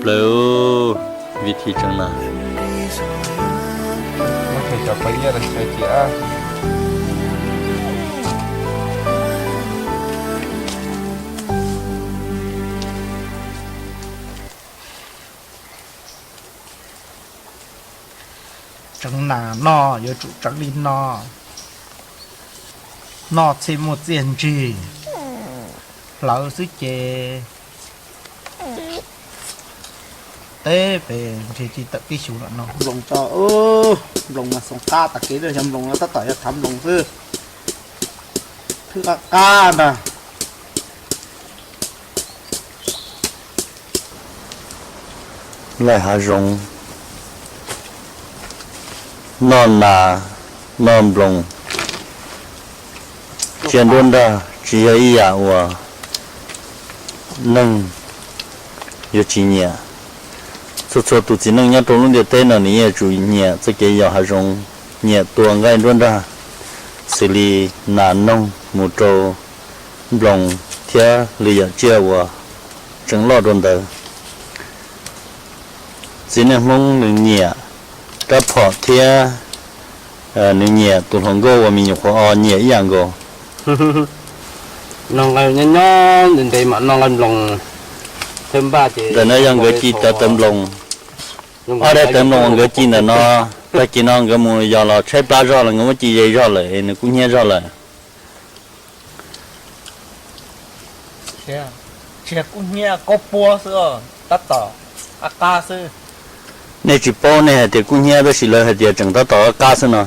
Plaws, vim thi tseem na. Muab chaw cov pais liaj los chaw tias tseev nas noj yuav tsum tseev li no, noj thiaj muaj txiaj ntsig, hlawv xwb ces teb pem ntshe tsis tawm tib xyuv lawm no. Nploos tso, nploos mas xoom qab tas kev, xyov nploos no tab tom yog thav nploos xwb, thwb qab qab ntag. Laij hav zoov, noj nas, noj nploos, tsiaj nruab nrag tsis yog ib yam uas neeg yuav tsis nyiam. Txhua txhua tus txiv neej nyob rau lub ntiaj teb no nws yeej yuav tsum nyiam txoj kev yos hav zoov, nyiam tua nqaij nruab nrag, xws li nas noog mus rau nploos thiab lwm yam tsiaj uas tseem loj dua ntawd. Txiv neej Hmoob nws nyiam rab phom thiab nws nyiam tus hluas nkauj uas me nyuam qhuav o nyiam ib yam nkaus. Noj nqaij nyob nyob ntev ntev mam noj nqaij nploos thiab npaj ces ntawm no yog nkawd ci tawv tawv nploos. Ob daim tawv nploos uas nkawd ci ntawm no, tag kis no nkawd mus yos los tshaib plab zog los nkawd muab ci ze zog lawm es nws kub hnyiab zog lawm. Tsis yog kub hnyiab, kub puab xwb, tab tom qab qab xwb. Nej tsis paub, nej hais tias kub hnyiab tab sis lawv hais tias tseem tab tom qab qab xwb no.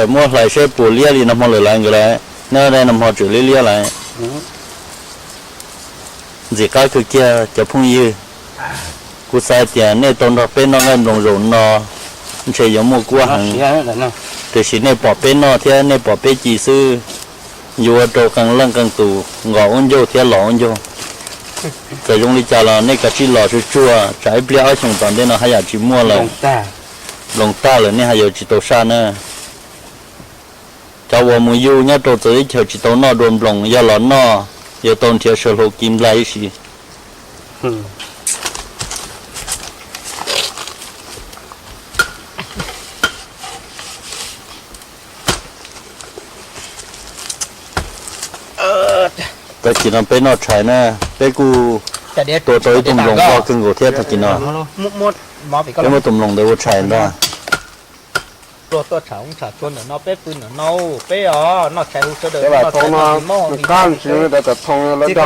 Muab hlais seb puas liab li nag hmo lawm lawv nkawd lawm, nyob dai nag hmo tseem liab liab lawm. Ntxim qab kawg kiag cov phooj ywg, kuv xav tias nej tau nrog peb noj nqaij nploos zaum no ntshe yuav muaj kuab heev, tiam sis nej pom peb noj thiab nej pom peb ci xwb, yuav ua rau qee leej qee tus nqos ub ncaug thiab los ub ncaug. Txawm zoo li cas los nej kav tsij los tsuag tsuag, tsam ib pliag ob xyoos tom ntej no haj yam tsis muaj lawm, nploos tag lawm nej haj yuav tsis tau saj na. Cov uas mus yug nyob rau txawv teb chaws tsis tau noj dua nploos, yog los noj yuav tau nrhiav saw hlau kis nplag ib si. Tag kis no peb noj tshais na, peb kuj tua tau ib tug nploos loj kawg nkaus thiab tag kis no. Peb muab tus nploos ntawd ua tshais ntag. Tuaj tuaj tsham hoob tsham tsua ntawm no peb pw ntawm no, peb os noj tshais hu sawv daws noj tshais noj nqi mob nqi nqi txiv khoom nti noj nqi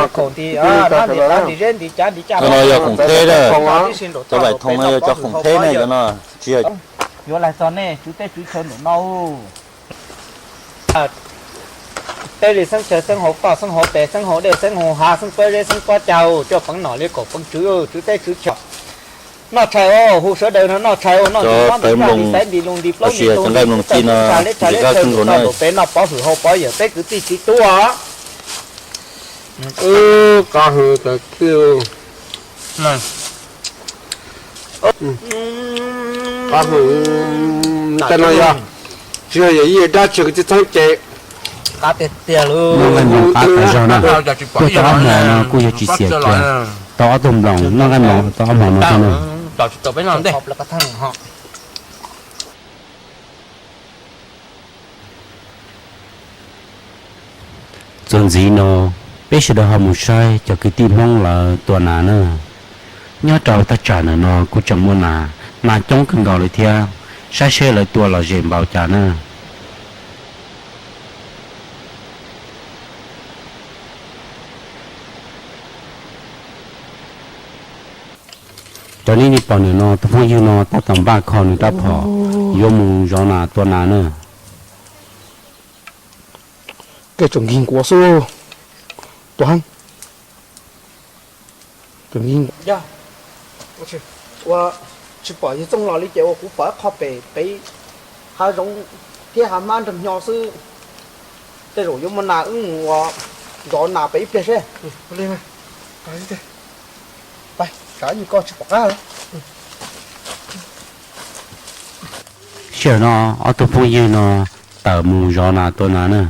qab nqi zeb nqi cab nqi caj no yog khoom theb na. Cov vaim thoo no yog cov khoom theb ne cov no. Tsis yog yuav laig txog nej tswv teb tswv chaw ntawm no. Tej li xeeb chaw xeeb hauv toj xeeb hauv pes xeeb hauv dej xeeb hauv hav xeeb pob zeb xeeb pob cag, coj peev nom li kaum peev tswv tswv teb tswv chaw. Noj tshais os, hu sawv daws no noj tshais os, noj nti mob nti nqaj nti xaiv nti lus nti plaub nti tus nti tub tawg nti tshais leb tshais leb chaw nti no nkaum pem noj pov hwm hau pov yawm peb kwv tij txiv tub os. Qab hwv, tej no yog tsis yog yawm yij dab tsi kwv tij txheeb ces qab tiag tiag lawm. Noj nqaij nploos qab tas zog na. Tuaj tau ob hmos no kuj yog tsis xiam kiag, tau ob tug nploos noj nqaij nploos tau ob hmos no thiab na. Txuas ntxiv no, peb sawv daws ho mus saib cov kwv tij Hmoob lawv tua nas na. Nyob rau thaj tsam ntawm no kuj tseem muaj nas, nas coob kawg nkaus li thiab, saib seb lawv tua los zem npaum cas na. Cov nej pom ntawm no tus phooj ywg no tab tom npaj kho nws rab phom yuav mus zov nas tua nas na. Koj tseem nkig nkuav xwb, tua heeb. Yog ua tsis pom yawg Txooj los li ces ua kuv pom ib qho pem pem hav zoov thiab hav hmab nrog nyo xwb. Tej zaum yuav muaj nas wb mus ua zov nas pem ib pliag seb. Sij hawm no ob tug phooj ywg no tawm mus zov nas tua nas na.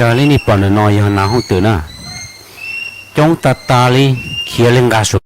Raws li nej pom ntawm no yog nas hooj twm na. Coob tag tag li, khiav li nqa su.